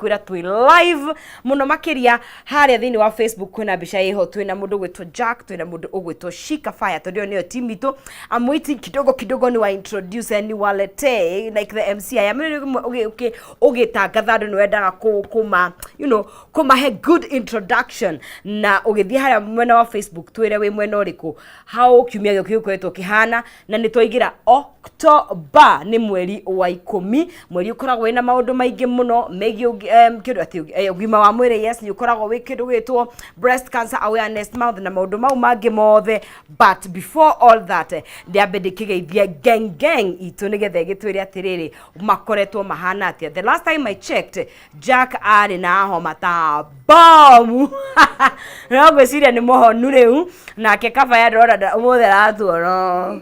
Ngakwĩra twĩ live mũno makĩria harĩa thĩinĩ wa Facebook. Kwĩna mbica ĩho, twĩna mũndũ ũgwĩtwo Jack, twĩna mũndũ ũgwĩtwo Shika Fire, tondũ ĩyo nĩyo team itũ. I'm waiting kidogo kidogo ni wa introduce ni waletee like the MC I am. Ũgĩtangatha andũ nĩ wendaga kũma kũmahe good introduction, na ũgĩthiĩ harĩa mwena wa Facebook twĩre wĩ mwena ũrĩkũ, how kiumia gĩũku gĩkoretwo kĩhana. Na nĩ twaingĩra October, nĩ mweri wa 10, mweri ũkoragwo wĩna maũndũ maingĩ mũno megiĩ kĩndũ atĩ ũgima wa mwĩrĩ. Yes, nĩ ũkoragwo wĩ kĩndũ gĩtwo Breast Cancer Awareness Month na maũndũ mau mangĩ mothe. But before all that, ndĩambe ndĩkĩgeithie gang gang itũ nĩgetha ĩgĩtwĩre atĩrĩrĩ, makoretwo mahana atĩa. The last time I checked, Jack arĩ na homa ta bomu, no ngwĩciria nĩ mũhonu rĩu. Nake Kabaya ndĩrona ũmũthĩ aratuona.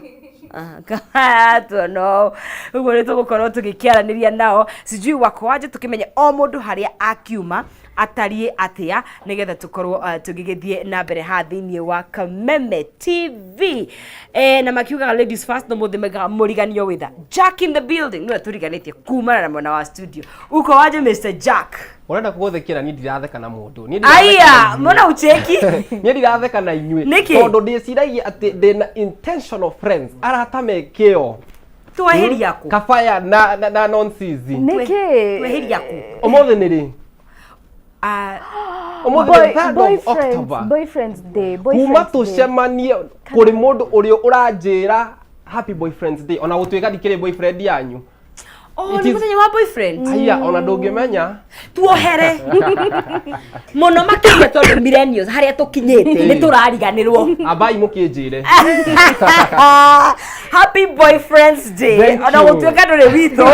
Ah, Kabaya aratuona. Ũguo nĩ tũgũkorwo tũgĩkĩaranĩria nao, sijui wako waje, tũkĩmenye o mũndũ harĩa akiuma atariĩ atĩa, nĩgetha tũkorwo tũgĩgĩthiĩ na mbere haha thĩinĩ wa Kameme TV. Na makiugaga ladies first, no mũthĩ maigaga mũriganio witha Jack in the building, nĩwe tũriganĩtie kumana na mwena wa studio. Uko waje, Mr Jack? Ũrenda kũgũthĩkĩra, niĩ ndiratheka na mũndũ. Niĩ ndiratheka Aya. na inyuĩ. Mbona ucheki? Niĩ ndiratheka na inyuĩ. Nĩkĩ? Tondũ ndĩciragia atĩ ndĩna intentional friends, arata me kĩo. Tweheria kũ? Kabaya na nonsizi. Nĩkĩ? Tweheria kũ? Ũmũthĩ nĩ rĩ? Ah, Ũmũthĩ nĩ 3rd of October. Boyfriends Day. Kuma Boyfriends Day. tũcemanie kũrĩ mũndũ ũrĩa ũranjĩra happy Boyfriends Day, ona gũtuĩka ndikĩrĩ boyfriend yanyu. Oh, It nĩ mũthenya wa boyfriend. Aya, ona ndũngĩmenya. Tuohere mũno makĩria, tondũ millennials harĩa tũkinyĩte nĩ tũrariganĩrwo. Ambai mũkĩnjĩre. Happy Boyfriends Day. Thank Ona you. gũtuĩka ndũrĩ witũ,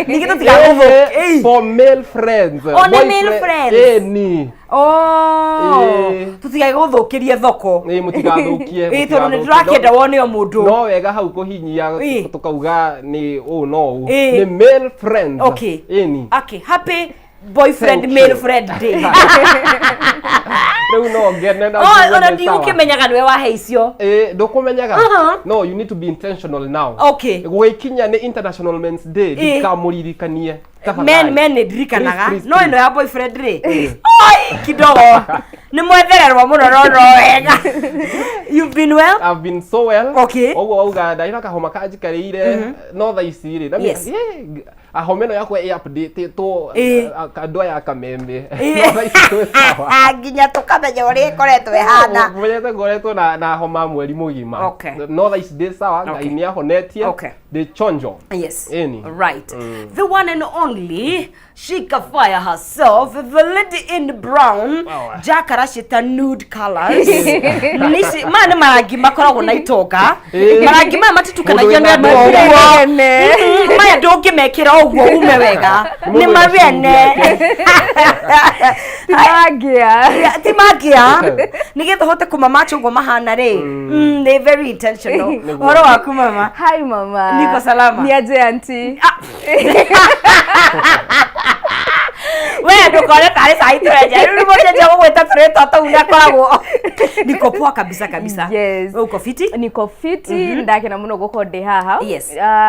ningĩ tũtigagũthũ. For male friends. Oh, nĩ male friends. Ĩni. Oh, Ĩĩ. tũtigagũthũkĩrie thoko. Ĩ, mũtigathũkie. Ĩ, tondũ nĩ Mũtigathũkie. tũrakĩenda wone o mũndũ. No wega hau kũhinyia tũkauga nĩ ũũ no ũũ. Ĩ. Nĩ male friends. Ĩni. Okay, happy Boyfriend Thank Male you. Friend Day. Rĩu no ngene na Oh, njigue ona nĩ sawa. ndigũkĩmenyaga nĩwe wahe icio. Ĩ, ndũkũmenyaga. No you need to be intentional now. Gũgĩkinya nĩ International Men's Day, ndikamũririkanie. Men, men nĩ ndirikanaga. Please, please, No ĩno please. ya boyfriend rĩ, oi, kidogo nĩ mwethererwo mũno, no wega. You've been well? I've been so well. Ũguo wauga ndarĩ na kahoma kanjikarĩire, no thaa ici rĩ na homa ĩno yakwa ĩ updatetwo andũ aya a Kameme. No thaa ici twĩ sawa. Nginya tũkamenya ũrĩa ĩkoretwo ĩhana. Menyete ngoretwo na homa mweri mũgima. No thaa ici ndĩ sawa, Ngai nĩ ahonetie. Ndĩ chonjo. Ĩni. Right. The one and only Shika Fire herself, the lady in brown. Wow. Jack aracita nude colors. Nici, maya nĩ marangi makoragwo na itonga. Marangi maya matitukanagia Mũndũ nĩ andũ wĩna o ũguo. Mene. Maya ndũngĩmekĩra ũguo ume wega. Mũndũ Nĩ wĩna marene. Timangia. Ti magia. Nĩgetha ũhote kũmamacha ũguo mahana rĩ. Nĩ very intentional. Ũhoro waku, mama? Hi, mama. Niko salama. Ni aje, auntie? We ndukone tarĩ cai tũrenja rĩu, nĩ mũcenjia gũgwĩta tũrĩtwa tũu na akoragwo. Niko poa kabisa kabisa. We uko fiti? Niko fiti, ndakena mũno gũkorwo ndĩ haha.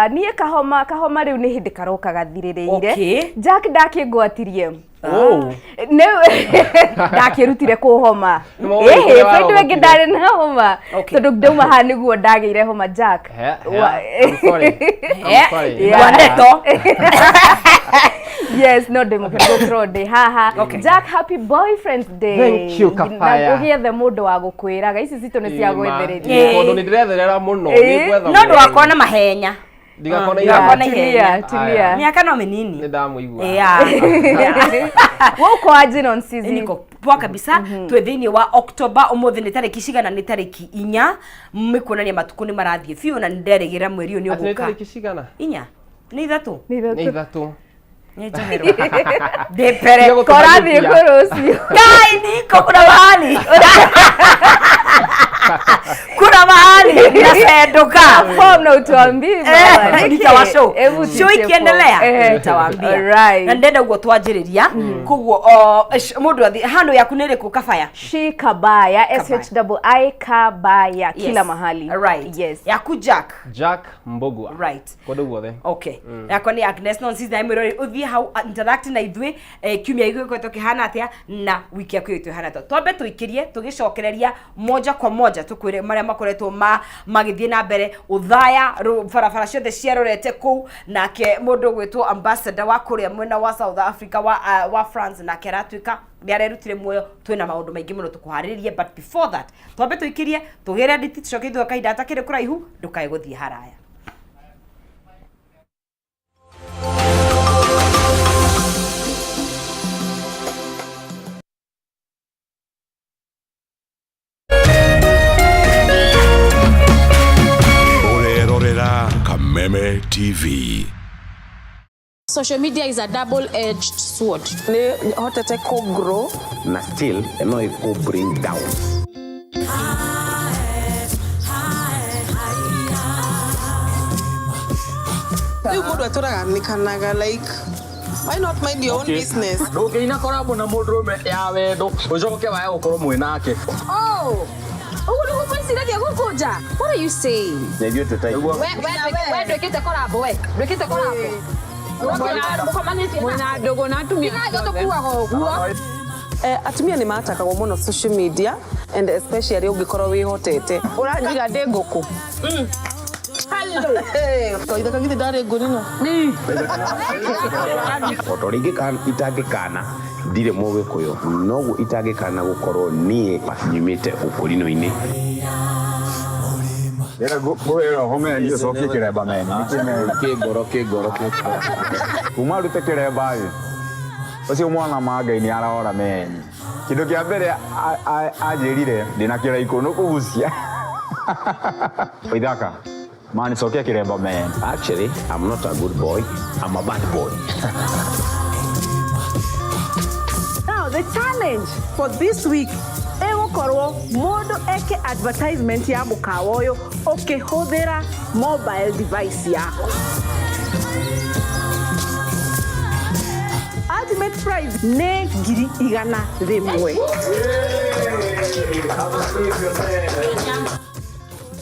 Niĩ kahoma rĩu nĩ hĩndĩ karoka gathirĩrĩire. Jack ndakĩngwatirie. Oh. Nĩ ndakĩrutire kũhoma. Nĩ maũndũ Ĩhĩ, kũrĩa bado ĩngĩ warogotire. ndarĩ na homa. Tondũ ndauma haha nĩguo ndagĩire homa, Jack. He, I'm sorry. I'm sorry. Yeah. Ndeto. Yes, no ndĩ mũkenu gũkorwo ndĩ haha. Jack, happy Boyfriends Day. Thank you, Kapaya. Na ũgĩethe mũndũ wa gũkwĩraga ici citũ nĩ cia Ĩma. gwĩthĩrĩria. Tondũ nĩ ndĩretherera mũno. Ĩĩ. Nĩ ngwetha No mũndũ. ndũgakorwo na mahenya. Ndigakorwo na Ndigakorwo na ihenya. ihenya. Tulia, tulia. Mĩaka no mĩnini. Nĩ ndamũigua. We uko aje, Nonsizi? Niko poa kabisa. Twĩ thĩinĩ wa October, ũmũthĩ nĩ tarĩki cigana? Nĩ tarĩki 4, mĩkuonania matukũ nĩ marathiĩ biũ, na nĩ nderĩgĩrĩra mweri ũyũ nĩ Atĩ nĩ ũgũka. tarĩki cigana? 4 nĩ 3. Nĩ Nĩ 3. 3. Nĩ njoherwo ndĩ mbere. Tiga Korathiĩ gũtũhanyũkia. kũ rũciũ? Kai, niko kuna mahali. Kuna mahali nasenduka. Form na utuambie baba. Nitawa show. Hebu Show tutie ikiendelea form. nitawaambia. Alright. Na ndenda guo twanjĩrĩria koguo mũndũ athi handũ yaku nĩ rĩkũ Kabaya? Shi Kabaya, Kabaya. S H I I Kabaya kila Yes. mahali. Right. Yes. Yaku Jack. Jack Mbogwa. Right. Kũndũ guothe. Okay. Yakwa nĩ Agnes Nonsis na mwĩrori ũthiĩ hau interact na ithuĩ kiumia gĩkĩ gĩkoretwo kĩhana atĩa na wiki yaku ĩtũ ĩhana atĩa. Twambe tũikĩrie tũgĩcokereria moja kwa moja tũkwĩre marĩa makoretwo magĩthiĩ na mbere ũthaya barabara ciothe ciarorete kũu nake mũndũ ũgwĩtwo ambassador wa kũrĩa mwena wa South Africa wa France nake aratuĩka nĩ arerutire muoyo. Twĩna maũndũ maingĩ mũno tũkũharĩrĩrie, but before that twambe tũikĩrie tũgĩre nditi tũcoke ithuĩ kahinda gatakĩrĩ kũraihu ndũkae gũthiĩ haraya. Ũrerorera Kameme TV. Social media is a double-edged sword. Nĩ hotete kũ grow na still no ĩkũ bring down. Rĩu mũndũ atũraga nĩkanaga, like, why not mind your own business? Ndũngĩina korabo na mũndũrũme ya wendo ũcoke wae gũkorwo mwĩ nake. Oh! Ũguo nĩguo mwĩciragia gũkũ nja? What are you saying? Na ithuĩ tũtai We ndwĩkĩte korabo we. Ndwĩkĩte korabo. Mwĩna ndũgũ na atumia. Tiga tũkuaga ũguo. Atumia nĩ matakagwo mũno social media, and especially ũngĩkorwo wĩhotete ũranjiga ndĩ ngũkũ. Kaitha githĩ ndarĩ ngũrino. O ta ũrĩa itangĩkana ndirĩ mũgĩkũyũ, noguo itangĩkana gũkorwo niĩ nyumĩte ũkũrino-inĩ. Rĩra ngũwĩra ũhome ũcokie kĩremba meni. Kĩngoro kĩngoro kĩngoro. Kuma rute kĩremba ĩ ũcio mwana ma Ngai nĩ arora meni. Kĩndũ kĩa mbere anjĩrire ndĩna kĩraikũ nĩ kũgucia. Ithaka mani cokia kĩremba meni. Actually, I'm not a good boy, I'm a bad boy. Now the challenge for this week ĩgũkorwo mũndũ eke advertisement ya mũkawa ũyũ ũkĩhũthĩra mobile device yaku. Ultimate prize nĩ 100,000.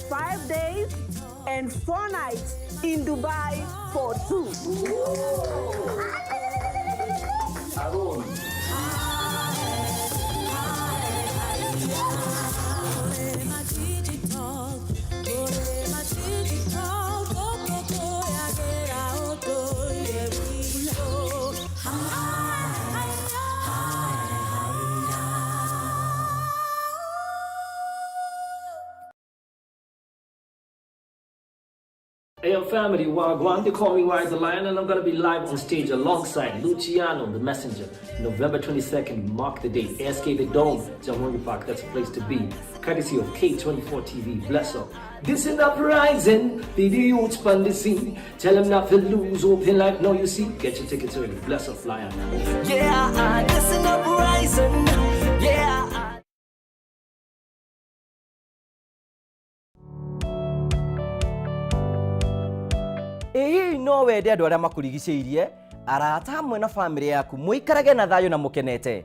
5 days and 4 nights in Dubai for 2. Hey, yo, family, Wagwan, they call me Wise the Lion, and I'm gonna be live on stage alongside Luciano, the Messenger, November 22nd, mark the date, ASK The Dome, Jamhuri Park, that's a place to be. Courtesy of K24 TV, bless up. This is uprising, be the youths on the scene. Tell them not to lose, open like no you see. Get your tickets early, bless up, Lion. Yeah, this is uprising, yeah. Ĩĩ no wende andũ arĩa makũrigicĩirie arata hamwe na bamĩrĩ yaku mũikarage na thayũ na mũkenete.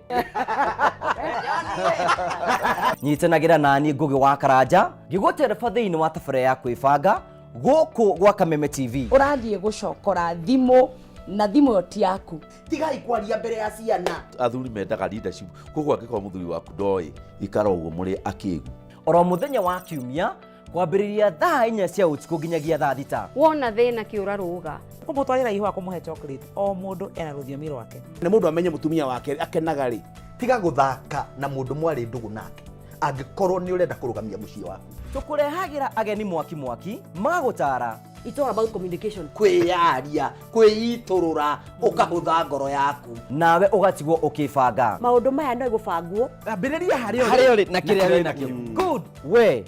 Nyitanagĩra nani Ngũgĩ wa Karanja ngĩgũtereba thĩinĩ wa tabarĩra ya kwĩbanga gũkũ gwa Kameme TV. Ũrathiĩ gũcokora thimũ na thimũ ĩyo ti yaku. Tigai kwaria mbere ya ciana. Athuri mendaga leadership, koguo angĩkorwo mũthuri waku ndoĩ ikara ũguo mũrĩ akĩgu. Oro mũthenya wa kiumia kwambĩrĩria thaa 4 cia ũtukũ nginyagia thaa 6. Wona thĩna kĩũra rũga. Kũmũtwarĩra ihũa kũmũhe chocolate, o mũndũ ena rũthiomi rwake. Nĩ mũndũ amenye mũtumia wake akenaga rĩ. Tiga gũthaka na mũndũ mwarĩ ndũgũ nake angĩkorwo nĩ ũrenda kũrũgamia mũciĩ waku. Tũkũrehagĩra ageni mwaki mwaki magũtara. It's all about communication. Kwĩyaria, kwĩitũrũra, ũkahũtha ngoro yaku. Nawe ũgatigwo ũkĩbanga. Maũndũ maya no gũbangwo. Ambĩrĩria harĩa Harĩa ũrĩ na kĩrĩa wĩ nakĩo. Good. We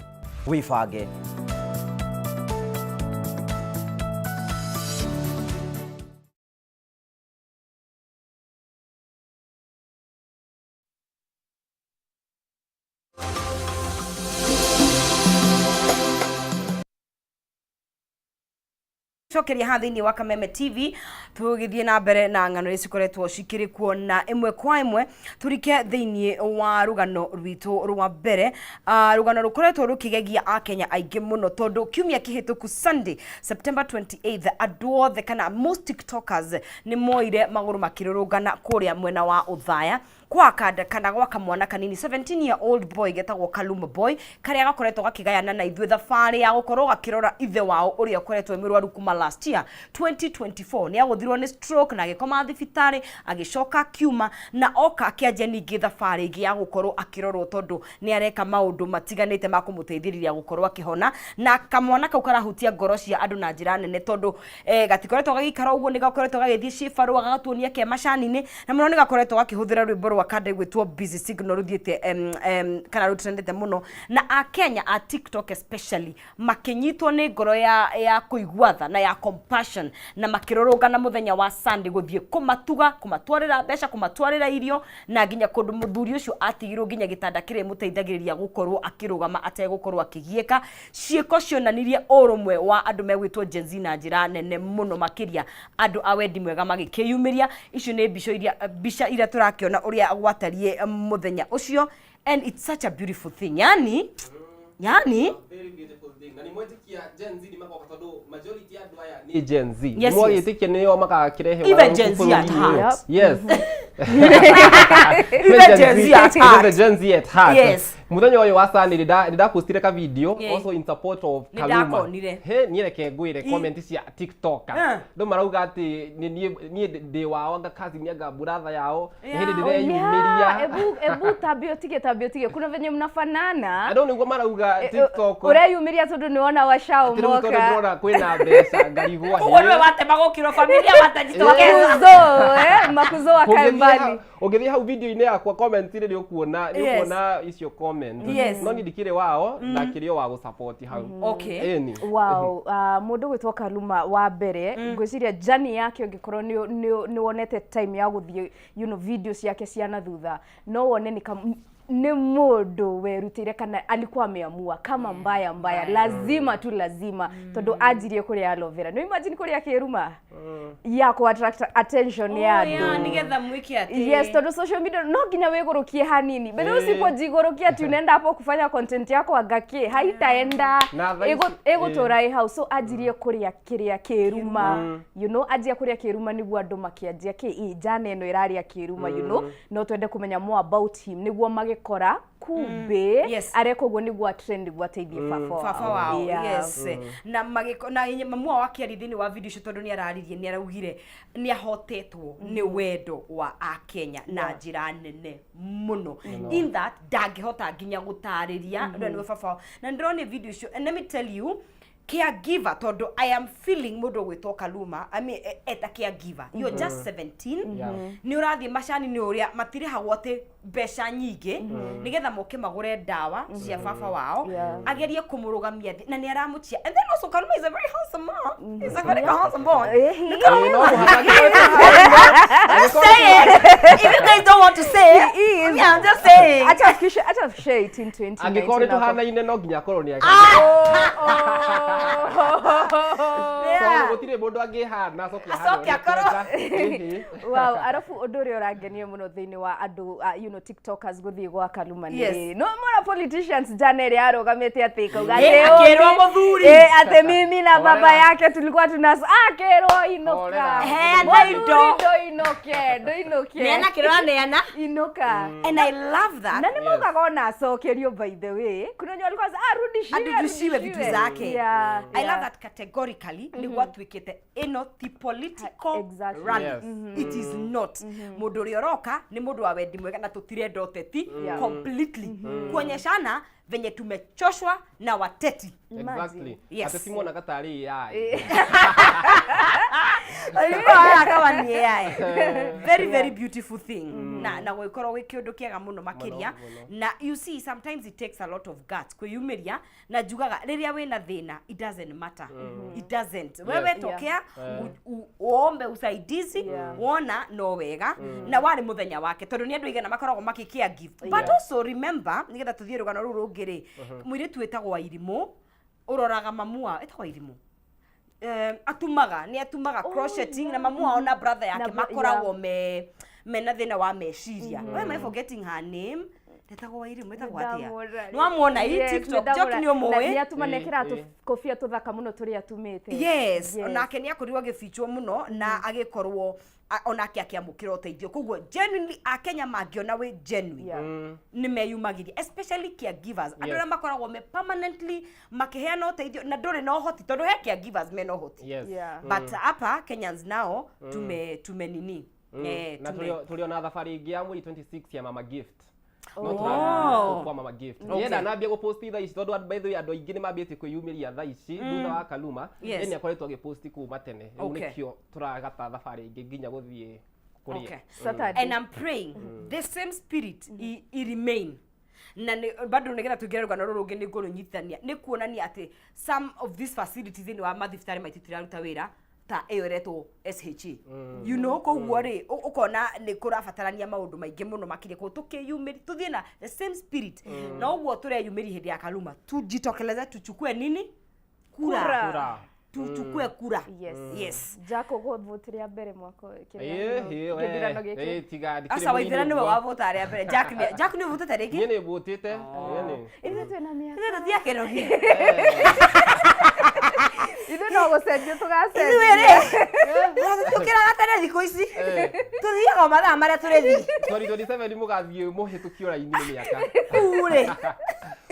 wĩbange. Cokeria haha thĩinĩ wa Kameme TV tũgĩthiĩ na mbere na ng'ano iria cikoretwo cikĩrĩ kuo na ĩmwe kwa ĩmwe tũrike thĩinĩ wa rũgano rwitũ rwa mbere. Rũgano rũkoretwo rũkĩgegia akenya aingĩ mũno tondũ kiumia kĩhĩtũku Sunday September 28 andũ othe kana most tiktokers nĩ moire magũrũ makĩrũrũngana kũrĩa mwena wa Ũthaya kwa kanda kana gwa kamwana kanini 17 year old boy getagwo Kaluma boy karĩa gakoretwo gakĩgayana na ithuĩ thabarĩ ya gũkorwo gakĩrora ithe wao ũrĩa ũkoretwo e mũrwaru kuma last year 2024. Nĩ agũthirwo nĩ stroke na agĩkoma thibitarĩ, agĩcoka akiuma na oka akĩanjia ningĩ thabarĩ ĩngĩ ya gũkorwo akĩrorwo tondũ nĩ areka maũndũ matiganĩte ma kũmũteithĩrĩria gũkorwo akĩhona. Na kamwana kau karahutia ngoro cia andũ na njĩra nene tondũ gatikoretwo gagĩikara ũguo, nĩ gakoretwo gagĩthiĩ cibarũa gagatuonia ke macani-inĩ, na mũno nĩ gakoretwo gakĩhũthĩra rwĩmbo rwa kanda igwĩtwo Busy Signal rũthiĩte kana rũtrendete mũno, na akenya a TikTok especially makĩnyitwo nĩ ngoro ya kũigua tha na ya compassion, na makĩrũrũngana mũthenya wa Sunday gũthiĩ kũmatuga, kũmatwarĩra mbeca, kũmatwarĩra irio, na nginya kũndũ mũthuri ũcio atigirwo nginya gĩtanda kĩrĩa mũteithagĩrĩria gũkorwo akĩrũgama ategũkorwo akĩgiĩka. Ciĩko cionanirie ũrũmwe wa andũ megwĩtwo Gen Z na njĩra nene mũno makĩria andũ a wendi mwega magĩkĩyumĩria. Icio nĩ mbica iria mbica iria tũrakĩona ũrĩa gwatariĩ mũthenya ũcio, and it's such a beautiful thing, yani yani Very beautiful thing. Na nĩ mwetĩkia Gen Z nĩ magoka tondũ majority ya andũ aya nĩ Gen Z. Yes. Nĩ mwagĩtĩkia nĩo magakĩrehe Even ũgarũrũku Gen Z at bũrũri-inĩ ũyũ? heart. Yes. Even Gen Z at Even heart. the Gen Z at heart. Yes. Muthenya ũyũ wa Sunday nĩ ndapostire ka video also in support of Nĩ Kaluma. ndakonire. He niĩ reke ngwĩre comment cia TikTok. Eh. Andũ marauga atĩ nĩ niĩ niĩ ndĩ wao anga cousin anga brother yao. Nĩ hĩndĩ Yeah, ndĩreyumĩria. ebu ebu tabia utige, tabia utige, kuna venye mnafanana. Andũ nĩguo marauga TikTok. Ureyumiria tondu nĩ wona Atĩ rĩu tondũ washaomoka. ndĩrona kwĩna mbeca ngarigwo. Ũguo nĩwe watema gũkĩrwo familia watajitokeza. Makuzo, makuzo wakae mbali. Ũngĩthiĩ hau video-inĩ yakwa comment rĩ nĩ ũkuona nĩ Yes. ũkuona icio comment. Yes. No niĩ ndikĩrĩ wao, ndakĩrĩ o wa gũsupport hau. Okay. Ĩni. Wow, mũndũ gwĩtwo Kaluma wa mbere ngwĩciria journey yake ũngĩkorwo nĩ wonete time ya gũthiĩ video ciake cia na thutha, no wone nĩ nĩ mũndũ werutĩire kana alikuwa ameamua kama mbaya mbaya lazima tu lazima, tondũ anjirie kũrĩa aloe vera. No imagine kũrĩa kĩruma ya ku attract attention ya Oh, yeah, andũ. nĩgetha mwĩke atĩ Yes, tondũ social media no nginya wĩgũrũkie hanini, but mm. usipojigũrũkia ati unaenda hapo kufanya content yako agake haitaenda. Na thaa ici- Ĩgũtũra ĩ hau. So anjirie kũrĩa kĩrĩa kĩruma, anjia kũrĩa kĩruma nĩguo andũ makĩanjia kĩ ĩ njana ĩno ĩrarĩa kĩruma, no twende kũmenya more about him, nĩguo magĩkora kumbe areka ũguo nĩguo trend, nĩguo ateithie baba wao. Baba wao. Yes, na magĩko na mamu wao akĩaria thĩinĩ wa video icio tondũ nĩ araririe, nĩ araugire nĩ ahotetwo nĩ wendo wa akenya na njĩra nene mũno, in that ndangĩhota nginya gũtarĩria ũrĩa nĩwe baba wao. Na ndĩrona video icio, and let me tell you, caregiver, tondũ I am feeling mũndũ ũgwĩtwo Kaluma, I mean, eta caregiver, you're just 17. Nĩ ũrathiĩ macani-inĩ ũrĩa matirĩhagwo atĩ mbeca nyingĩ nĩgetha moke magũre ndawa cia baba wao. Agerie kũmũrũgamia thĩ na nĩ aramũchia. And then also Kaluma is a very handsome man. He's a very handsome boy. Ĩĩ, no mũhaka Just say it if you guys don't want to say it. He is. Yeah, I'm just saying. Acha afikishe 18, 20, Angĩkorwo nĩ 19 hapo. tũhanaine no nginya akorwo nĩ tondũ gũtirĩ mũndũ angĩhana acoke ahane Acoke ũrĩa akorwo- ekwenda. Ĩhĩ. Wow, arabu ũndũ ũrĩa ũrangenia mũno thĩinĩ wa andũ tiktokers gũthiĩ gwa Kaluma nĩ Yes. no mona politicians jana ĩrĩa arũgamĩte atĩ kauga Akĩrwo mũthuri. Atĩ mimi na baba Horera. yake tulikuwa tuna akĩrwo inoka. Horera. Heana Mũthuri, indo. ndũinũke, ndũinũke. Neana kĩrĩa ũraneana. Inuka. And I love that. Na nĩ maugaga ona acokerio. By the way, kuna wenye walikuwa arudishiwe. Arudishiwe vitu zake. I love that categorically nĩ gwatuĩkĩte ĩno ti political rally. It is not. Mũndũ ũrĩa ũroka nĩ mũndũ wa wendi mwega na tũtirenda ũteti completely, kuonyeshana venye tumechoshwa na wateti. Exactly. Yes. Ateti monaga tarĩ AI. Ilikuwa kama ni AI. Very very beautiful thing, na gwĩkorwo gwĩ kĩũndũ kĩega mũno makĩria. Mũno. Na you see, sometimes it takes a lot of guts kwĩyumĩria, na njugaga rĩrĩa wĩna thĩna, it doesn't matter, it doesn't, wewe tokea uombe usaidizi. Wona no wega na warĩ mũthenya wake tondũ nĩ andũ aigana makoragwo makĩ give. But also remember, nĩgetha tũthiĩ rũgano rũu rũngĩ rĩ, mũirĩtu wĩtagwo Wairimũ ũroraga mamu wao, ĩtagwo Wairimũ, Atumaga, nĩ atumaga crocheting na mamu wao na brother yake Na makoragwo yeah. me mena thĩna wa meciria. Why am I forgetting her name? Ndetagwo Wairimu, etagwo atĩa? Nĩ wamuona i TikTok? Jack, nĩ ũmũĩ? Nĩ atuma nĩ ekĩraga tũkobia tũthaka mũno tũrĩa atumĩte. Yes, onake nĩ akorirwo agĩbichwo mũno na agĩkorwo onake akĩamũkĩra ũteithio. Koguo genuinely akenya mangĩona wĩ genuine, nĩ meyumagĩria, especially caregivers, andũ arĩa makoragwo me permanently makĩheana ũteithio na ndũrĩ na ũhoti, tondũ he caregivers mena ũhoti. But hapa Kenyans nao tume nini. Na tũrĩ ona thabarĩ ĩngĩ ya mweri 26 ya Mama Gift. No tũrathiĩ kwa Mama Gift. Nienda nambia gũposti thaa ici, tondũ by the way andũ aingĩ nĩ mambĩtie kwĩyumĩria thaa ici thutha wa Kaluma. Nĩ akoretwo agĩposti kuma tene. Rĩu nĩkĩo tũragata thabarĩ ĩngĩ nginya gũthiĩ kũrĩa. And I'm praying the same spirit i remain na nĩ bado nĩgetha tũingĩre rũgano rũrũ rũngĩ, nĩ ngũrũnyitithania nĩ kuonania atĩ some of these facilities thĩinĩ wa mathibitarĩ maitũ itiraruta wĩra ta ĩyo ĩretwo SHA. Koguo rĩ, ũkona nĩ kũrabatarania maũndũ maingĩ mũno makĩria. Koguo tũkĩyumĩri tũthiĩ na the same spirit na ũguo tũreyumĩri hĩndĩ ya Kaluma, tujitokeleze, tuchukue nini? Kura. Kura. Tuchukue kura. Yes. Yes. Jack, ũgũvote rĩa mbere mwaka ũyũ, Ĩ, ĩ, we, gĩthurano gĩkĩ? ĩ, tiga ndikĩrĩ Aca, Waithera mũnini nĩwe ũguo. wavota arĩa mbere. Jack nĩ Jack nĩ ũvotete rĩngĩ? Niĩ nĩ mbũtĩte. Ĩni. Ithuĩ twĩna mĩaka. Ithuĩ tũtiakerogie. Ithuĩ no gũcenjia tũgacenjia. Ithuĩ rĩ, tũkĩraga tene, thikũ ici tũthiaga o mathaa marĩa tũrĩthiĩ. 2027 mũgathiĩ mũhĩtũkio raini nĩ mĩaka. Rĩ,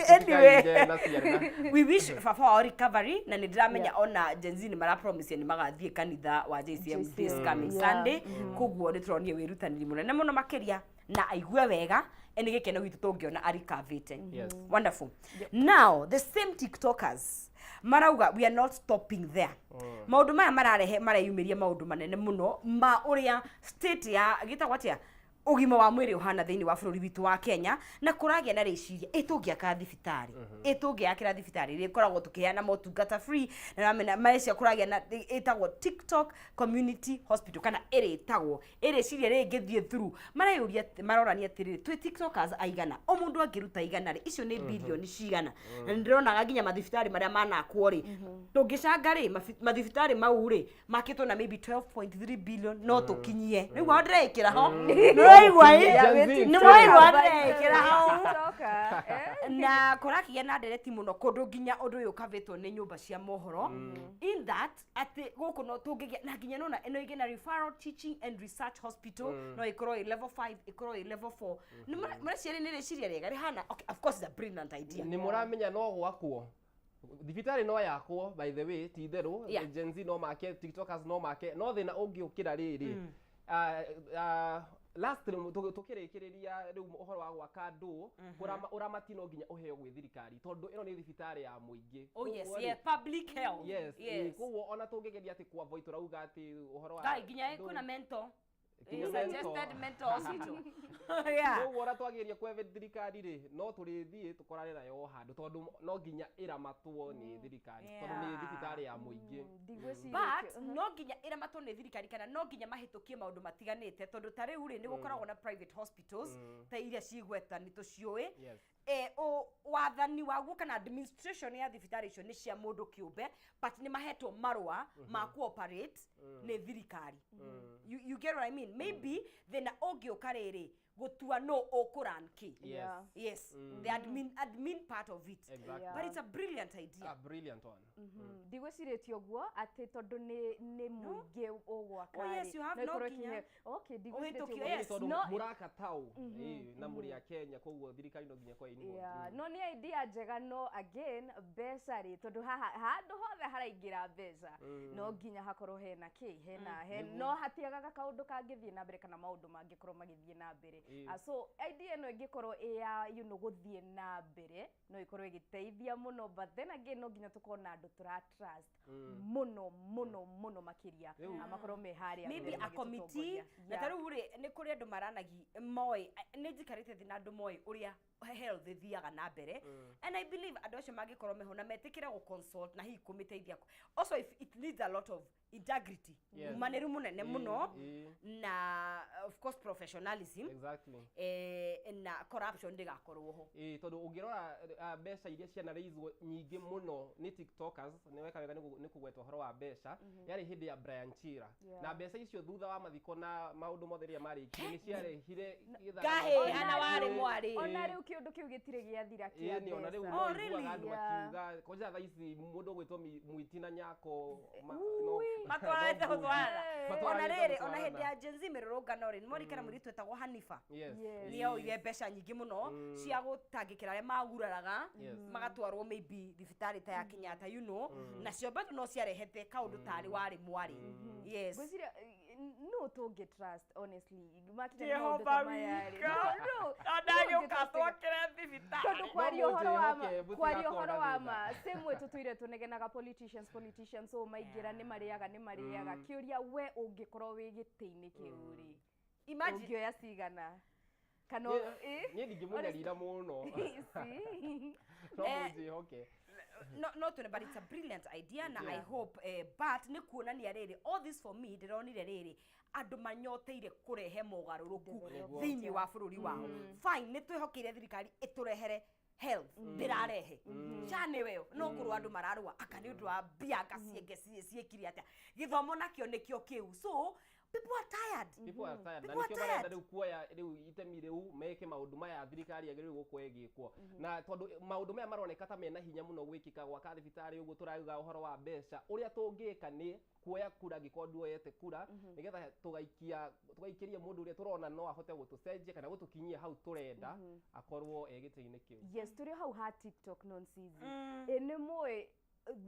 anyway, Mũtikaingĩre na ciana. we wish baba wao recovery, na nĩ ndĩramenya ona Gen Z nĩ marapromise nĩ magathiĩ kanitha wa JCM this coming Sunday. Koguo nĩ tũronire wĩrutanĩri mũnene mũno makĩria na aigue wega. Nĩ gĩkeno gitũ tũngĩona arikavĩte. Wonderful. Now the same TikTokers marauga we are not stopping there. Maũndũ maya mararehe, mareyumĩria maũndũ manene mũno ma ũrĩa state ya gĩtagwo atĩa, ũgima wa mwĩrĩ ũhana thĩinĩ wa bũrũri witũ wa Kenya, na kũragĩa na rĩciria ĩ tũngĩaka thibitarĩ, ĩ tũngĩakĩra thibitarĩ ĩrĩa ĩkoragwo tũkĩheana motungata free, na ramena marecia kũragĩa na ĩtagwo TikTok Community Hospital, kana ĩrĩtagwo ĩrĩciria rĩngĩthiĩ through. Mareyũria, marorania atĩrĩrĩ, twĩ TikTokers aigana, o mũndũ angĩruta 100 rĩ, icio nĩ bilioni cigana? Na nĩndĩronaga nginya mathibitarĩ marĩa manakwo rĩ, tũngĩcanga rĩ, mathibitarĩ mau rĩ makĩtwo na maybe 12.3 billion, no tũkinyie. Rĩu hau ndĩreĩkĩra ho, nĩũraigua ĩ? Gen Z. Nĩũraigua ndĩreĩkĩra hau? TikToker, eh? Na kũrakĩgĩa na ndereti mũno kũndũ nginya ũndũ ũyũ ũkavĩtwo nĩ nyũmba cia mohoro, in that atĩ gũkũ no tũngĩgĩa na nginya nona ĩno ĩngĩ na referral teaching and research hospital, no ĩkorwo ĩ level 5, ĩkorwo ĩ level 4. Nĩ mũreciria nĩ rĩciria rĩega rĩhana? Okay, of course it's a brilliant idea. Nĩ mũramenya no gwakwo thibitarĩ no yakwo, by the way, ti itherũ. Gen Z no make, TikTokers no make, no thĩna ũngĩũkĩra rĩrĩ, last tũkĩrĩkĩrĩria rĩu ũhoro wa gwaka ndũ, ũramati no nginya ũheo gwĩ thirikari, tondũ ĩno nĩ thibitarĩ ya mũingĩ. Oh yes. Koguo rĩ, Yeah, public health. Yes, koguo ona tũngĩgeria atĩ kwa voi tũrauga atĩ ũhoro wa Ngai nginya ndũ- kwĩna mental. Nginya mental. Suggested mental hospital, yeah. Koguo ona twageria kweve thirikari rĩ, no tũrĩthiĩ tũkorane nayo o handũ, tondũ no nginya ĩramatwo nĩ thirikari, tondũ nĩ thibitarĩ ya mũingĩ. But no nginya ĩramatwo nĩ thirikari, kana no nginya mahĩtũkie maũndũ matiganĩte, tondũ ta rĩu rĩ, nĩ gũkoragwo na private hospitals ta iria cigweta nĩ tũciũĩ. Wathani waguo kana administration ya thibitarĩ icio nĩ cia mũndũ kĩũmbe, but nĩ mahetwo marũa ma cooperate nĩ thirikari. You get what I mean? Maybe thĩna ũngĩũka rĩrĩ, gũtua no ũkũran kĩ. Yes, the admin part of it. But it's a brilliant idea. A brilliant one. Ndigwĩcirĩtie ũguo atĩ tondũ nĩ mũingĩ ũgwaka. Oh, yes, you have no no ĩkorwo nginya. Okay, ndigwĩcirĩtie Ũhĩtũkio, ũguo. yes. Tondũ No, mũraka tau na mũrĩ a Kenya, koguo thirikari no nginya kwa involved. Yeah, no nĩ idea njega, no again mbeca rĩ, tondũ haha handũ hothe haraingĩra mbeca, no nginya hakorwo hena kĩ hena he, no hatiagaga kaũndũ kangĩthiĩ na mbere kana maũndũ mangĩkorwo magĩthiĩ na mbere. Ah, so idea ĩno ĩngĩkorwo ĩ ya gũthiĩ na mbere, no ĩkorwo ĩgĩteithia mũno, but then again no nginya tũkorwo na andũ tũra trust mũno mũno mũno makĩria, makorwo me harĩa maybe mbere a committee. magĩtũtongoria. Na ta rĩu rĩ, nĩ kũrĩ andũ maranagi moĩ, nĩ njikarĩte thĩ na andũ moĩ ũrĩa health ĩthiaga na mbere, and I believe andũ acio mangĩkorwo meho na metĩkĩre gũ consult na hihi kũmĩteithia. Also if it needs a lot of integrity, umanĩru mũnene mũno, na of course professionalism. Na corruption ndĩgakorwo ho. Ĩĩ, tondũ ũngĩrora mbeca iria cianaraizwo nyingĩ mũno nĩ tiktokers, nĩ weka wega nĩ kũgweta ũhoro wa mbeca, yarĩ hĩndĩ ya Brian Chira. Na mbeca icio thutha wa mathiko na maũndũ mothe rĩrĩa marĩkire nĩ ciarehire gĩthara. Ngahĩha na warĩ mwarĩ. Ona rĩu kĩũndũ kĩu gĩtirĩ gĩathira kĩa Ĩĩ, nĩ ona rĩu mbeca. no ũiguaga andũ makiuga kwanja thaa ici mũndũ ũgwĩtwo Mwiti na Nyako Matwarĩte no gũtwarana. Matwarĩte Ona rĩrĩ, ona gũtwarana. hĩndĩ ya Gen Z mĩrũrũngano rĩ, nĩmorikana mũirĩtu wetagwo Hanifa? Yes. Yes. Nĩ oire mbeca nyingĩ mũno cia gũtangĩkĩra arĩa maguraraga magatwarwo maybe thibitarĩ ta ya Kenyatta, nacio bado no ciarehete kaũndũ tarĩ warĩ mwarĩ, yes. Ngwĩciria no tũngĩ trust, honestly, makinya nĩ maũndũ Jehova ta maya rĩ. wika. No, Ndagĩũka tũngĩ trust- twakĩre thibitarĩ. Tondũ kwaria No ũhoro wa ma, mũnjĩhoke, mũtigakorwo kwaria ũhoro na wa thĩna. ma, same way tũtũire tũnegenaga politicians, politicians, so maingĩra nĩ marĩaga, nĩ marĩaga. Kĩũria, we ũngĩkorwo wĩ gĩtĩ-inĩ kĩu rĩ, Imagine. ũngĩoya cigana kana Niĩ ndingĩmũnyarira mũno. See? No mũnjĩhoke. No twene, but it's a brilliant idea na I hope, but nĩ kuonania rĩrĩ, all this for me ndĩronire rĩrĩ andũ manyoteire kũrehe mogarũrũku thĩinĩ wa bũrũri wao. Fine, nĩ twĩhokeire thirikari ĩtũrehere health, ndĩrarehe SHA nĩwe no kũrũa andũ mararũa aka nĩ ũndũ wa mbia anga cienge ciĩkire atĩa, gĩthomo nakĩo nĩkĩo kĩu, so people are tired. People are tired na People are nĩkĩo marenda tired. rĩu kuoya rĩu itemi rĩu meke maũndũ maya thirikari yagĩrĩirwo gũkorwo ĩgĩkwo, na tondũ maũndũ maya maroneka ta mena hinya mũno gwĩkĩka, gwaka thibitarĩ ũguo tũrauga ũhoro wa mbeca, ũrĩa tũngĩka nĩ kuoya kura angĩkorwo nduoyete kura, nĩgetha tũgaikia tũgaikĩria mũndũ ũrĩa tũrona no ahote gũtũcenjia kana gũtũkinyia hau tũrenda akorwo e gĩtĩ-inĩ kĩu. Yes, tũrĩ hau ha TikTok nonsizi, ĩ nĩ mũĩ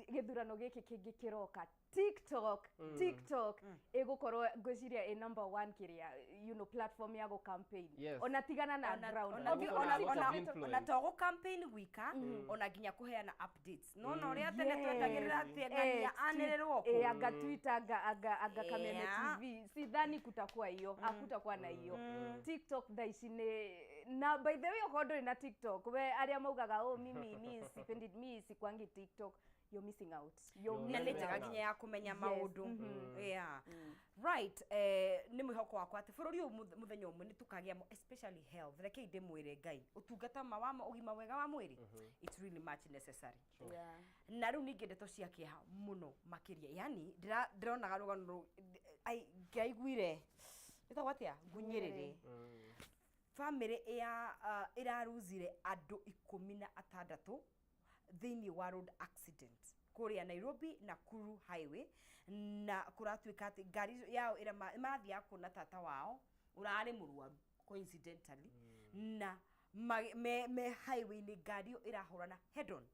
gĩthurano gĩkĩ kĩngĩ kĩroka, TikTok, TikTok ĩgũkorwo ngwĩciria ĩ number one kĩrĩa platform ya gũ campaign. Ona tigana na ground. Gũkorwo na lot of influence. Ona to gũ campaign gwika, ona nginya kũheana updates, no na ũrĩa tene twetagĩrĩra atĩ ng'ania anĩrĩrwo kũ. Anga Twitter, anga Kameme TV, sidhani kutakuwa hiyo, hakutakuwa na hiyo. TikTok thaa ici nĩ na, by the way, okorwo ndũrĩ na TikTok, we arĩa maugaga, "Oh, mimi mi sipendi, mi sikwangi TikTok," you're missing out. You're Na nĩ missing njega out. nginya ya kũmenya maũndũ. Yeah, right, nĩ mwĩhoko wakwa atĩ bũrũri ũyũ mũthenya ũmwe nĩ tũkagĩa especially health. Rekei ndĩmwĩre Ngai, ũtungata ma wa ũgima mwega wa mwĩrĩ, it's really much necessary. Na rĩu ningĩ ndeto cia kĩeha mũno makĩria, yani ndĩronaga rũgano rũu ngĩaiguire ĩtagwo atĩa, ngunyĩrĩrĩ family ya ĩraruzire andũ 16 thĩinĩ wa road accident kũrĩa Nairobi Nakuru highway, na kũratuĩka atĩ ngari yao ĩrĩa marathiaga kuona tata wao ũrarĩ mũrwaru coincidentally, na me highway-inĩ ngari ĩyo ĩrahũrana head on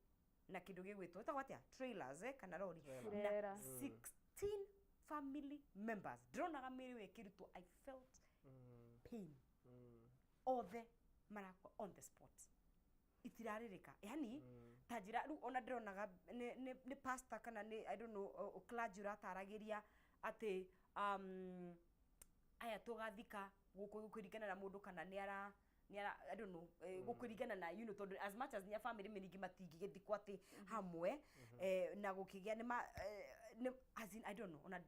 na kĩndũ gĩgwĩtwo ĩtagwo atĩa, trailers, kana rori, na Trailer. 16 family members, ndĩronaga mĩrĩ ĩyo ĩkĩrutwo, I felt pain, othe marakua on the spot, itirarĩrĩka, yani ta njĩra rĩu ona ndĩronaga nĩ pastor kana nĩ, I don't know, clergy ũrataragĩria atĩ aya tũgathika gũkũ gũkũringana na mũndũ kana nĩ ara, I don't know, gũkũringana na tondũ as much as nĩ a family mĩingĩ matingĩgĩthikwo atĩ hamwe, na gũkĩgĩa nĩ ma nĩ, as in, I don't know, ona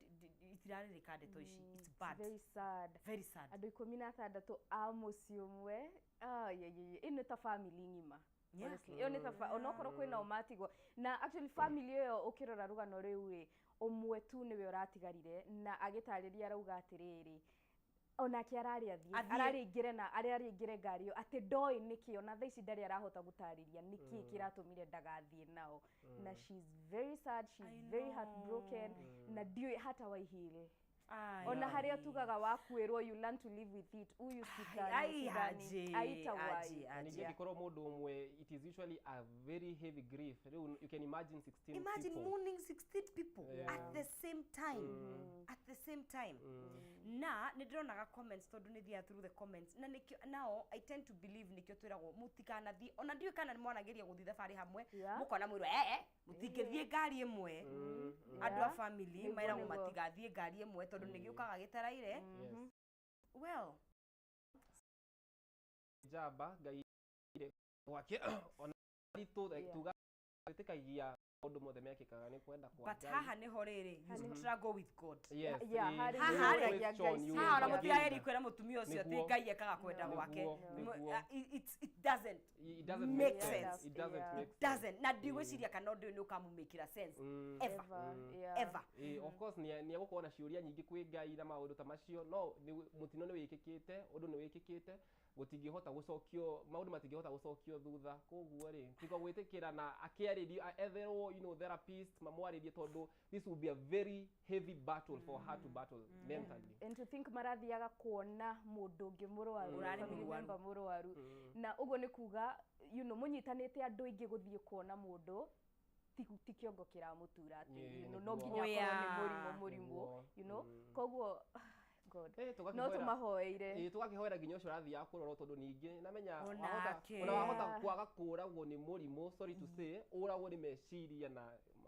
itirarĩrĩka ndeto ici, it's bad. Very sad. Very sad. Andũ 16 a mũciĩ ũmwe. Ah, ye, ye, ye. Ĩno ta family ng'ima. Honestly, ĩyo nĩ ta onokorwo kwĩna ũmatigwo na actually family ĩyo, ũkĩrora rũgano rĩu ĩ, ũmwe tu nĩwe ũratigarire na agĩtarĩria arauga atĩrĩrĩ, onake ararĩ athiĩ Athiĩ. ararĩ aingĩre na ararĩ aingĩre ngari ĩyo atĩ ndoĩ nĩkĩ, ona thaa ici ndarĩ arahota gũtarĩria nĩkĩ kĩratũmire ndagathiĩ nao, na she's very sad, she's I very know. heartbroken, na ndiũĩ hata waihire Ai. ona harĩa tugaga wakuĩrwo, you learn to live with it, huyu sidhani Ai, sidhani aje, aitawai. aje, Na ningĩ aje. angĩkorwo mũndũ ũmwe, it is usually a very heavy grief. Rĩu you can imagine 16 Imagine people. mourning 16 people at the same time, at the same time. Na nĩ ndĩronaga comments, tondũ nĩ thiaga through the comments, na nĩkĩo nao I tend to believe nĩkĩo twĩragwo mũtikanathiĩ, ona ndiũĩ kana nĩ mwanageria gũthiĩ thabarĩ hamwe, mũkona mwĩrwo ee mũtingĩthiĩ ngari ĩmwe, andũ a family mairagwo matigathiĩ ngari ĩmwe tondũ nĩ gĩũkaga gĩtaraire. Well. Njamba Ngai ire gwake ona ritũ tuga twĩtĩkagia Maũndũ mothe mekĩkaga nĩ kwenda kwa But Ngai. haha nĩho rĩrĩ, you struggle with God. Yes, Yeah, ĩĩ. harĩ Haha You rĩ, question, you haha ona will mũtirageri gain. kwĩra mũtumia ũcio atĩ Nĩguo. Ngai ekaga kwenda gwake. Nĩguo, nĩguo. It doesn't It doesn't make make sense. sense. It doesn't make sense. Doesn't. Na ndigwĩciria kana ũndũ ũyũ nĩ ũkamũmĩkĩra sense ever. Yeah. Ever. Of course nĩ egũkorwo na ciũria nyingĩ kwĩ Ngai na maũndũ ta macio, no mũtino nĩ wĩkĩkĩte, ũndũ nĩ wĩkĩkĩte, gũtingĩhota gũcokio, maũndũ matingĩhota gũcokio thutha. Koguo rĩ, tiga gwĩtĩkĩra na akĩarĩrio, etherwo, therapist mamwarĩrie, tondũ this will be a very heavy battle for her to battle mentally. And to think marathiaga kuona mũndũ ũngĩ mũrwaru, Ũrarĩ family mũrwaru. member mũrwaru, na ũguo nĩ kuga mũnyitanĩte andũ aingĩ gũthiĩ kuona mũndũ, ti kĩongo kĩramũtura atĩ no Nĩguo. nginya akorwo nĩ mũrimũ Nĩguo. Koguo God, Eh, no tũmahoeire. Ĩĩ, tũgakĩhoera nginya ũcio ũrathiaga kũrorwo, tondũ ningĩ namenya Onake. ona wahota kwaga kũragwo nĩ mũrimũ, sorry to say, ũragwo nĩ meciria na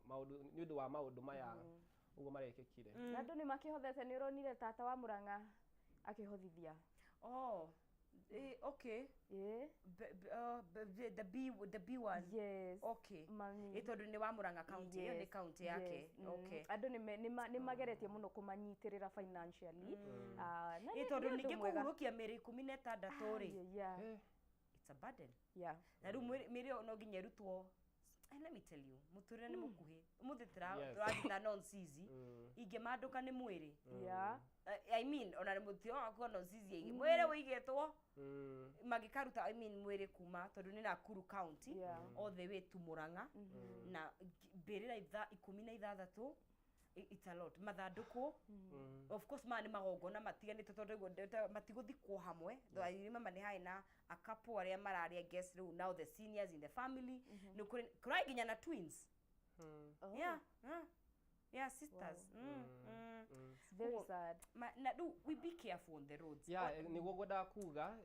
maũndũ nĩ ũndũ wa maũndũ maya ũguo marekĩkire. Na andũ nĩ makĩhothete, nĩ ũronire tata wa Mũrang'a akĩhothithia. Oh, okay. The B one. Yes. Okay. Mami. Tondũ nĩ wa Murang'a County, ĩyo nĩ county yake. Yes. Okay. Andũ nĩ mageretie mũno kũmanyitĩrĩra financially. Ah, na Tondũ nĩ ũndũ ningĩ mwega. kũhurũkia mĩĩrĩ 16 rĩ, it's a burden. Na rĩu mĩĩrĩ ĩyo no nginya ĩrutwo. Let me tell you, mũtũrĩre nĩ mũkuhĩ. Ũmũthĩ tũrathiĩ ta nonsizi, ingĩmandũka nĩ mwĩrĩ. I mean, ona mũtĩ wakwa nonsizi ĩngĩ mwĩrĩ wĩigĩtwo magĩkaruta, I mean, mwĩrĩ kuma, tondũ nĩ Nakuru County all the way to Murang'a, na mbĩrĩra 16, it's a lot. Mathandũkũ, of course, maya nĩ magongona matiganĩte, tondũ matigũthikwo hamwe. Though I remember nĩ harĩ na a couple arĩa mararĩ, I guess rĩu now the seniors in the family, nĩ kũrĩ kũrarĩ nginya na twins. Yeah, sisters. It's very sad. Na rĩu we be careful on the roads. Yeah, nĩguo ngwendaga kuga,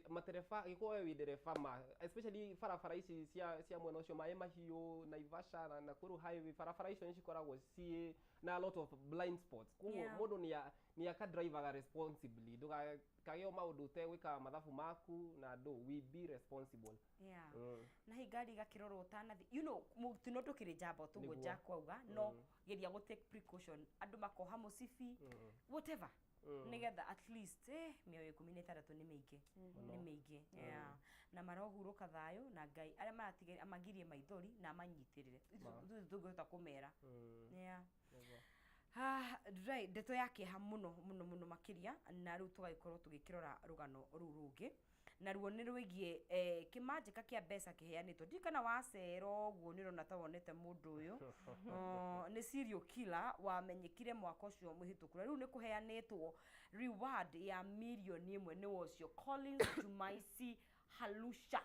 matereba, gĩkorwo we wĩ ndereba ma, especially barabara ici cia mwena ũcio maĩ mahiũ, Naivasha na Nakuru Highway, barabara icio nĩ cikoragwo ciĩ na a lot of blind spots, koguo mũndũ nĩ akadrivaga responsibly, ndũkagĩo maũndũ ũtegwĩka mathabu maku na andũ, we be responsible. Na hi ngari igakĩrorwo ũtanathi, mũtino ndũkĩrĩ njamba tũguo. Nĩguo. Jack auga no geria gũ take precaution, andũ makoha mũcibi, whatever, nĩgetha at least, mĩoyo 16 nĩ mĩingĩ, nĩ mĩingĩ. Yeah. Na marohurũka thayũ na Ngai arĩa maratigaire amagirie maithori na amanyitĩrĩre. Ithuĩ tũngĩhota kũmera. Yeah. Ah, right, ndeto ya kĩeha mũno mũno mũno makĩria. Na rĩu tũgagĩkorwo tũgĩkĩrora rũgano rũu rũngĩ, naruo nĩ rwĩgiĩ kĩmanjĩka kĩa mbeca kĩheanĩtwo. Ndiũĩ kana wacera ũguo nĩ ũrona ta wonete mũndũ ũyũ. Oh, nĩ serial killer wamenyekire mwaka ũcio mũhĩtũku, na rĩu nĩ kũheanĩtwo reward ya 1 million. Nĩ ũcio Collins Jumaisi Halusha,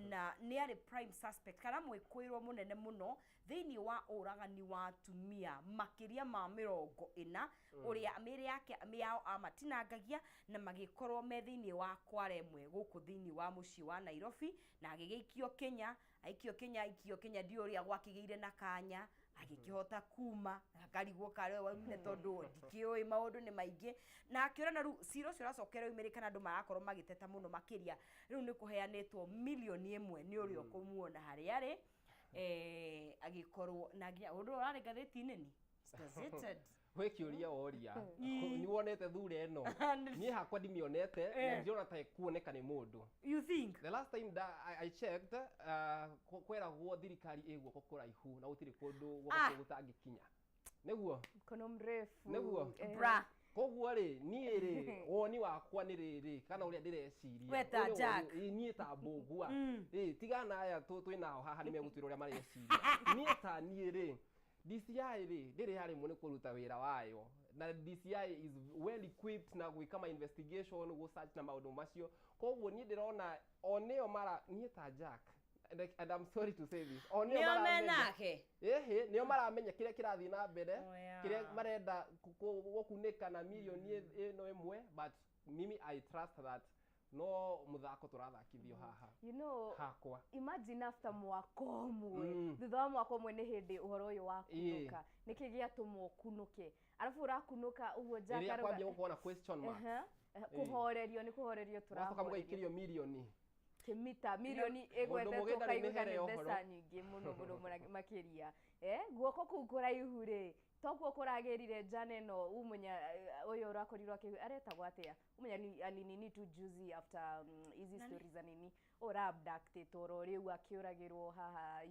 na nĩ arĩ prime suspect kana mwĩkũĩrwo mũnene mũno thĩinĩ wa ũragani wa atumia makĩria ma 40, ũrĩa mĩĩrĩ yake yao amatinangagia na magĩkorwo me thĩinĩ wa kware ĩmwe gũkũ thĩinĩ wa mũciĩ wa Nairobi, na agĩgĩikio Kenya, aikio Kenya, aikio Kenya, ndiũ ũrĩa gwakĩgĩire na kanya agĩkĩhota kuma, akarigwo karĩ we waumire, tondũ ndikĩũĩ, maũndũ nĩ maingĩ. Na akĩũra, na rĩu cira ũcio ũracokera umĩrĩkana, andũ marakorwo magĩteta mũno makĩria. Rĩu nĩ kũheanĩtwo 1 million nĩ ũrĩa ũkũmuona harĩa arĩ, agĩkorwo na nginya ũndũ ũrarĩ ngathĩti-inĩ ni gazetted. Gwĩ kĩũria woria, nĩ wonete thura ĩno? Niĩ hakwa ndimĩonete na ndirona ta ĩkuoneka nĩ mũndũ. You think? The last time that I checked, kweragwo thirikari ĩ guoko kũraihu na gũtirĩ kũndũ guoko gũtangĩkinya, nĩguo? Mkono mrefu. Nĩguo. Bra. Koguo rĩ, niĩ rĩ, woni wakwa nĩ rĩrĩ, kana ũrĩa ndĩreciria. We ta Ũyũ Jack. Niĩ ta Mbũgua. Ĩ, tigana aya twĩ nao haha nĩ megũtwĩra ũrĩa mareciria. Niĩ ta niĩ rĩ, DCI rĩ, ndĩrĩ yaremwo nĩ kũruta wĩra wayo, na DCI is well equipped na gwĩka ma investigation, gũ search na maũndũ macio. Koguo niĩ ndĩrona o nĩo mara, niĩ ta Jack, and I'm sorry to say this, o nĩo Nĩo maramenya. menake. Ĩhĩ, nĩo maramenya kĩrĩa kĩrathiĩ na mbere, Oh, yeah. kĩrĩa marenda gũkunĩka na 1 million ĩno, but mimi I trust that no mũthako tũrathakithio haha. Hakwa. Imagine after mwaka ũmwe, thutha wa mwaka ũmwe nĩ hĩndĩ ũhoro ũyũ wakunũka. Nĩkĩ gĩatũma ũkunũke, arabu ũrakunũka ũguo Jack Rĩrĩa arauga- kwambia gũkorwo na question marks. Ehe, kũhorerio nĩ kũhorerio Wacoka tũrahorerio. mũgaikĩrio mirioni. Kĩmita mirioni Mũndũ ĩgwetetwo mũgĩ ndarĩ kaiguka mĩhere nĩ ya ũhoro. mbeca nyingĩ mũno mũno mũno makĩria. Guoko kũu kũraihu rĩ, tokuo kũragĩrire njana ĩno umunya ũyũ ũrakorirwo akĩ aretagwo atĩa, umunya alinini tu juzi after hizi Nani? stories za nini ũra abducted oro rĩu akĩũragĩrwo haha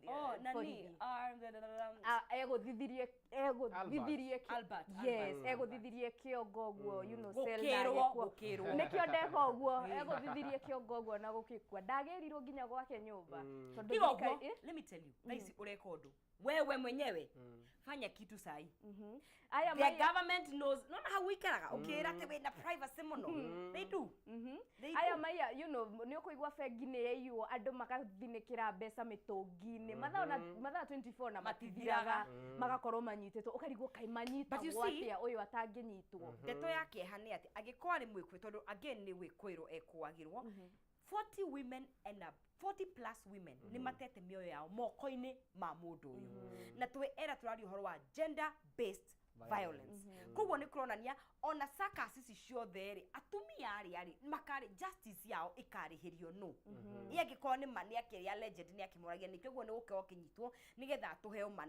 Oh, nani? borithi. Ah, da, da, da, da. Ah, egũthithirie Albert, yes, Albert. egũthithirie kĩongo ũguo cell Gũkĩrwo, ndagĩkua. gũkĩrwo. Nĩkĩo ndeka ũguo, egũthithirie kĩongo ũguo na gũgĩkua, ndagĩrirwo nginya gwake nyũmba tondũ Tiga thirikari- ũguo, let me tell you, thaa ici ũreka ũndũ wewe mwenyewe, fanya kitu sahi. Aya The government knows, nona hau ũikaraga ũkĩra atĩ wĩna privacy mũno, they do. They Aya do. maiya nĩ ũkũigua bengi nĩ yaiywo, andũ magathinĩkĩra mbeca mĩtũngi-inĩ mathaa ona mathaa 24 na matithiraga, magakorwo manyitĩtwo, ũkarigwo kaĩ But you manyitagwo see- atĩa ũyũ atangĩnyitwo. Ndeto ya kĩeha nĩ atĩ angĩkorwo arĩ mwĩkũĩ, tondũ again nĩ gwĩkũĩrwo ekũagĩrwo, 40 women and up, 40 plus women nĩ matete mĩoyo yao moko-inĩ ma mũndũ ũyũ, na twĩ era tũraria ũhoro wa gender based violence. Koguo nĩ kũronania ona circus ici ciothe rĩ, atumia arĩa rĩ makarĩ justice yao ĩkarĩhĩrio no ĩ angĩkorwo nĩ ma nĩ akĩrĩa legend nĩ akĩmũragia nĩkĩo ũguo nĩ gũkĩo kĩnyitwo nĩgetha atũheo ma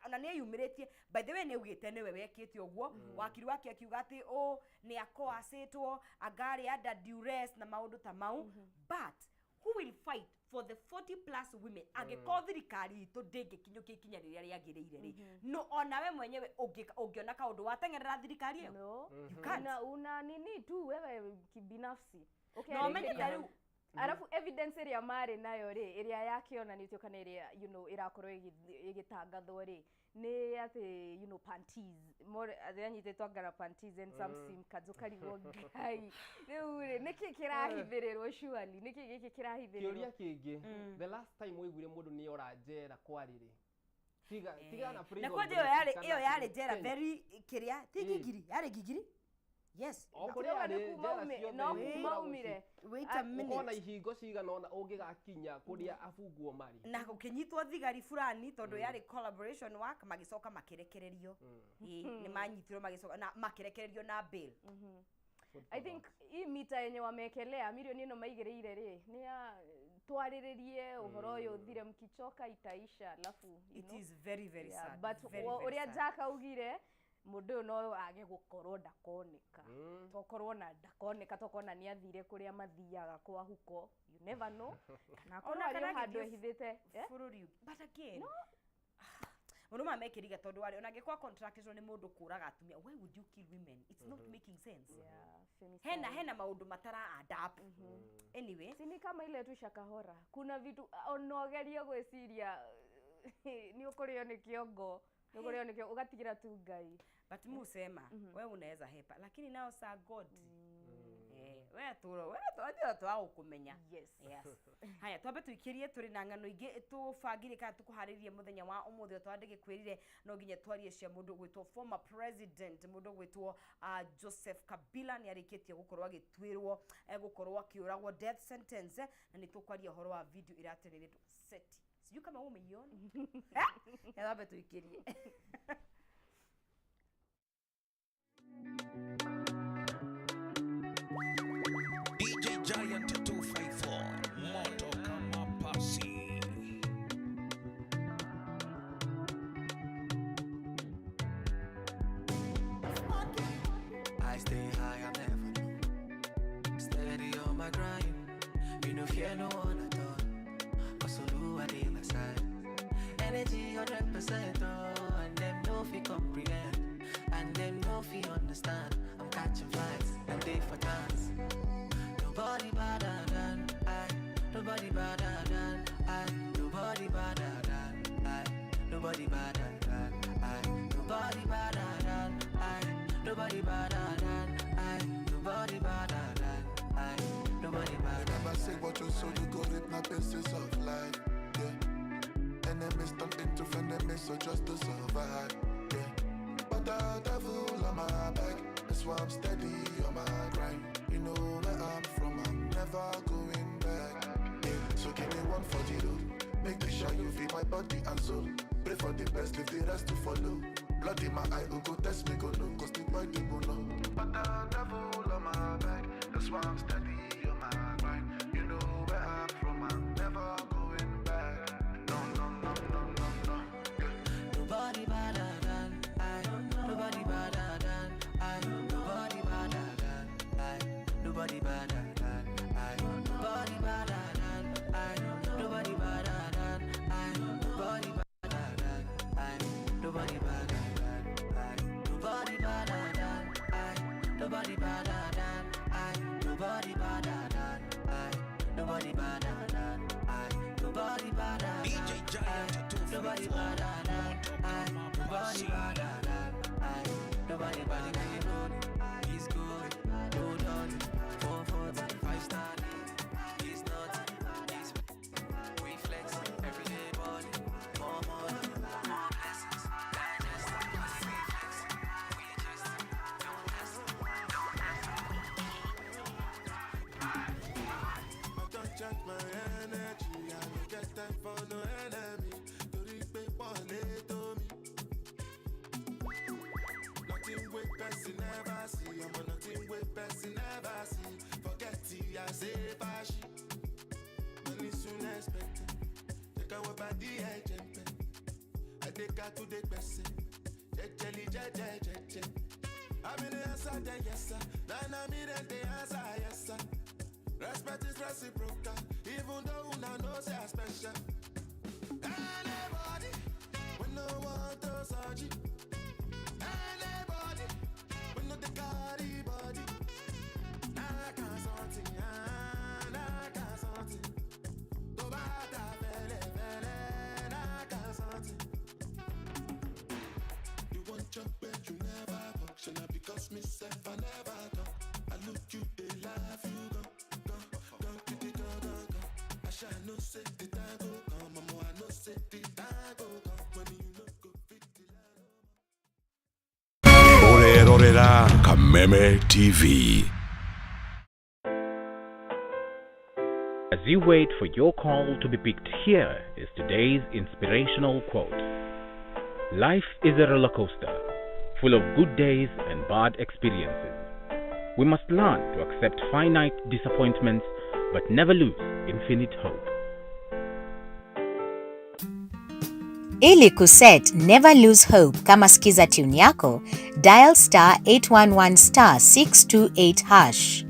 ona nĩ eyumĩrĩtie, by the way, nĩ augĩte nĩwe wekĩte ũguo. Wakiri wake akiuga atĩ ũ nĩ akoacĩtwo angarĩ under duress na maũndũ ta mau, but who will fight for the 40 plus women angĩkorwo thirikari itũ ndĩngĩkinyũkia ikinya rĩrĩa rĩagĩrĩire rĩ? No onawe mwenyewe ũngĩona kaũndũ wateng'erera thirikari ĩyo? No. You can't. Una nini tu wewe kibinafsi. Na ũmenye ta rĩu Arabu evidence ĩrĩa marĩ nayo rĩ, ĩrĩa yakĩonanĩtio kana ĩrĩa ĩrakorwo ĩgĩtangathwo rĩ, nĩ atĩ panties more atĩ anyitĩtwo anga na panties and some sim cards, ũkarigwo ngai rĩu rĩ, nĩkĩ kĩrahithĩrĩrwo surely, nĩkĩ gĩkĩ kĩrahithĩrĩrwo? Kĩũria kĩngĩ, the last time waiguire mũndũ nĩ ora njera kwarĩrĩ, tiga tiga na prison Na kwanja ĩyo yarĩ kana ĩyo yarĩ njera Kenya. very kĩrĩa ti ngigiri, yarĩ ngigiri, yes. O kũrĩa Tirauga nĩ yarĩ kuma njera ciothe no nĩ kuma ikoragwo umire. Wait a minute. Ũkona ihingo cigana ũna ũngĩgakinya kũrĩa abungwo marĩ. Na gũkĩnyitwo thigari fulani tondũ yarĩ collaboration work, magĩcoka makĩrekererio. Ĩĩ, nĩ manyitirwo magĩcoka na makĩrekererio na bail. I think hii mita yenye wamekelea milioni ĩno maigĩrĩire rĩ, nĩ ya twarĩrĩrie ũhoro ũyũ ũthire, mkichoka itaisha, alafu you It know. is very very Yeah, sad, but very, very ũrĩa sad. Jack augire, mũndũ ũyũ no age gũkorwo ndakoneka, tokorwo na ndakoneka, tokorwo na nĩ athire kũrĩa mathiaga kwa huko, you never know, kana akorwo Ona arĩ kana o handũ agĩthiĩ ehithĩte. Eh? bũrũri ũngĩ. But again, mũndũ maya mekĩriga tondũ warĩ ona angĩkorwo contractĩtwo nĩ mũndũ kũraga atumia, why would you kill women? It's not making sense. Yeah, femicide. Hena maũndũ matara add up anyway. Si ni kama ile tu Shakahora, kuna vitu onogerie gwĩciria nĩ ũkũrĩo nĩ kĩongo, nĩ ũkũrĩo nĩ kĩongo, ũgatigĩra tu Ngai. But musema we unaweza hepa, lakini nao sa God we tũro we tũra twa gũkũmenya. Yes. Yes. Haya, twambe tũikĩrie, tũrĩ na ng'ano ingĩ tũbangire kana tũkũharĩrie mũthenya wa ũmũthĩ. O twandĩgĩkwĩrire no nginya twarie cia mũndũ ũgwĩtwo former president, mũndũ ũgwĩtwo Joseph Kabila nĩ arĩkĩtie gũkorwo agĩtuĩrwo gũkorwo akĩũragwo death sentence, na nĩ tũkwaria ũhoro wa video ĩratenderetwo seti, sijui kama wewe umeiona. Eh, twambe tũikĩrie. DJ Giant 254, moto kama pasi. I stay high, I'm never low. Steady on my grind. You no fear no one at all. Hustle, I dey my side. Energy 100%, oh, and them no fi comprehend, and them no fi understand. I'm catching flights and they for dance. Nobody better than I. Nobody better than I. Nobody better than I. Nobody better than I. Nobody better than I. Nobody better than I. Nobody better than I. Nobody better. Remember, say what you sow, you go reap na pieces of life. Yeah. Enemies turn into frenemies, so just to survive. Yeah. But the devil on my back, that's why I'm steady on my grind. You know where I'm from, I'm never going back. Yeah. So give me one for the road. Make the sure you feel my body and soul. Pray for the best, leave the rest to follow. Blood in my eye, who go test me, go no, cause the boy they go know. But the devil on my back, that's why I'm steady on my grind. You know Nobody better than I. Nobody better than I. Nobody better than I. Nobody better than I. Nobody better than I. Nobody better than I. Nobody better than I. Nobody better than I. Nobody better than I. Nobody better DJ Giant Nobody better than I. Nobody better than I. Nobody better than He's good, no doubt. 4, 4, 5 star. He's not. He's we flex every day, body. More money, more blessings. Digest, we flex. We just don't test, don't test. I don't check my energy. I don't get time for no enemy. Torí pé wọ́n lè tó mi. Nothing wey person never see. Ọmọ nothing wey person never see. Forget it, I say fashi. Money soon expected. Check out body ẹ̀jẹ̀ ń pẹ́. Adéka tó dé gbẹ̀sẹ̀. Jẹ́jẹ́lí jẹ́jẹ́ jẹ́jẹ́. I'm in the answer, then yes sir. Nana me then they answer, yes sir. Respect is reciprocal, even though una know say I special. Anybody, we no want to search. Anybody, we no the carry body. I can't something, I can't something. Tó bá ta fẹ́lẹ́ fẹ́lẹ́, I can't something. You want chop but you never function because me self I never talk. I look you, they laugh, you go, go, go, go, go, go, go. I shall no say the time go come, mama, I no say the time go come. Money you no go fit the Ũrerorera Kameme TV. As you wait for your call to be picked, here is today's inspirational quote. Life is a roller coaster, full of good days and bad experiences. We must learn to accept finite disappointments but never lose infinite hope. Ili kuset Never Lose Hope kama skiza tune yako, dial *811*628#.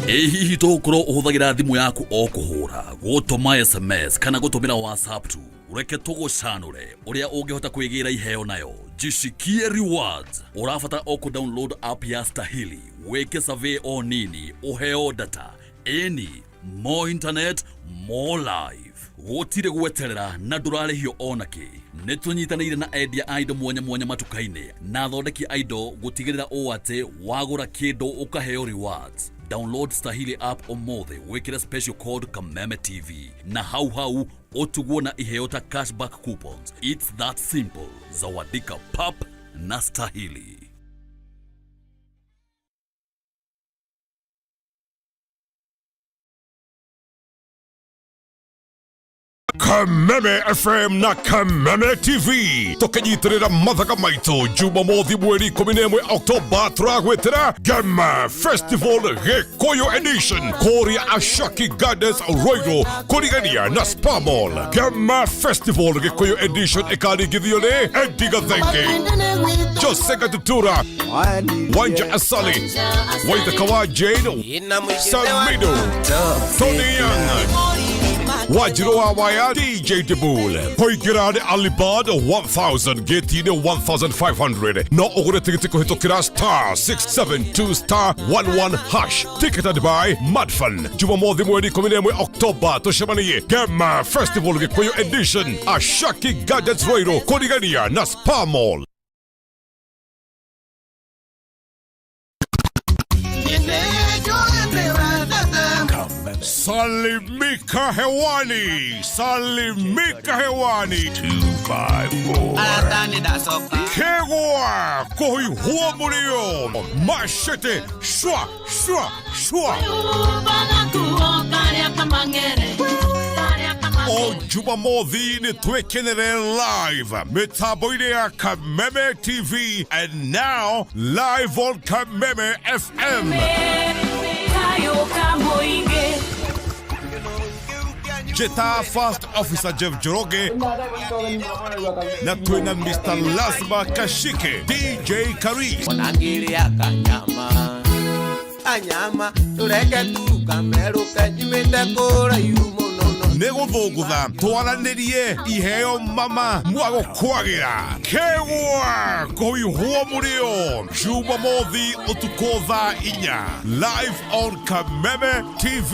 Ĩ hihi tũgũkorwo ũhũthagĩra thimũ yaku o kũhũra, gũtũma SMS kana gũtũmĩra WhatsApp tu? Reke tũgũcanũre ũrĩa ũngĩhota kwĩgĩra iheo nayo. Jishikie rewards. Ũrabatara o kũ-download app ya Stahili, wĩke survey o nini, ũheo data. Ĩni, more internet, more life. Gũtirĩ gweterera na ndũrarĩhio ona kĩ. Nĩ tũnyitanĩire na endia a indo mwanya mwanya matuka-inĩ na athondeki a indo gũtigĩrĩra ũũ atĩ wagũra kĩndũ ũkaheo rewards. Download Stahili app ũmũthĩ, wĩkĩre special code Kameme TV na hau hau ũtugwo na iheo ta cashback coupons. It's that simple. Zawadika pap na Stahili. Kameme FM na Kameme TV tũkĩnyitĩrĩra mathaga maitũ Jumamothi mweri 11 Oktoba, tũragwĩtĩra Gema Festival Gĩkũyũ Edition kũrĩa Ashaki Gardens, Ruiru, kũrigania na Spa Mall. Gema Festival Gĩkũyũ Edition ĩkaringithio nĩ Eddie Gathenge, Jose Gatutura, Wanja Asali, Waithaka wa Jane, Samido, Tony Young, Wanjiru wa Waya, DJ Dibul. Kũingĩra nĩ Alibad 1000, gĩti-inĩ 1500. No ũgũre tigiti kũhĩtũkĩra *672*11#. Ticketed by Madfan. Jumamothi mweri 11 Oktoba, tũcemanie Gema Festival Gĩkũyũ Edition, Ashaki Gardens, Ruiru, kũrigania na Spa Mall. Salimika hewani, salimika hewani. 254. Kegwa kuhihua murio mashete shwa shwa shwa. O Jumamothi nĩ twĩkenere live mĩtambo-inĩ ya Kameme TV and now live on Kameme FM. Njĩta First Officer Jeff Njoroge na twĩna Mr Lazima Kashike, DJ Karis. Onangĩrĩa kanyama kanyama tũreke tu kamerũke nyumĩte kũraihu mũno. Nĩ gũthũngũtha twaranĩrie iheo mama mwagũkwagĩra kegwa kũihwo mũrĩo Jumamothi ũtukũ thaa 4 live on Kameme TV.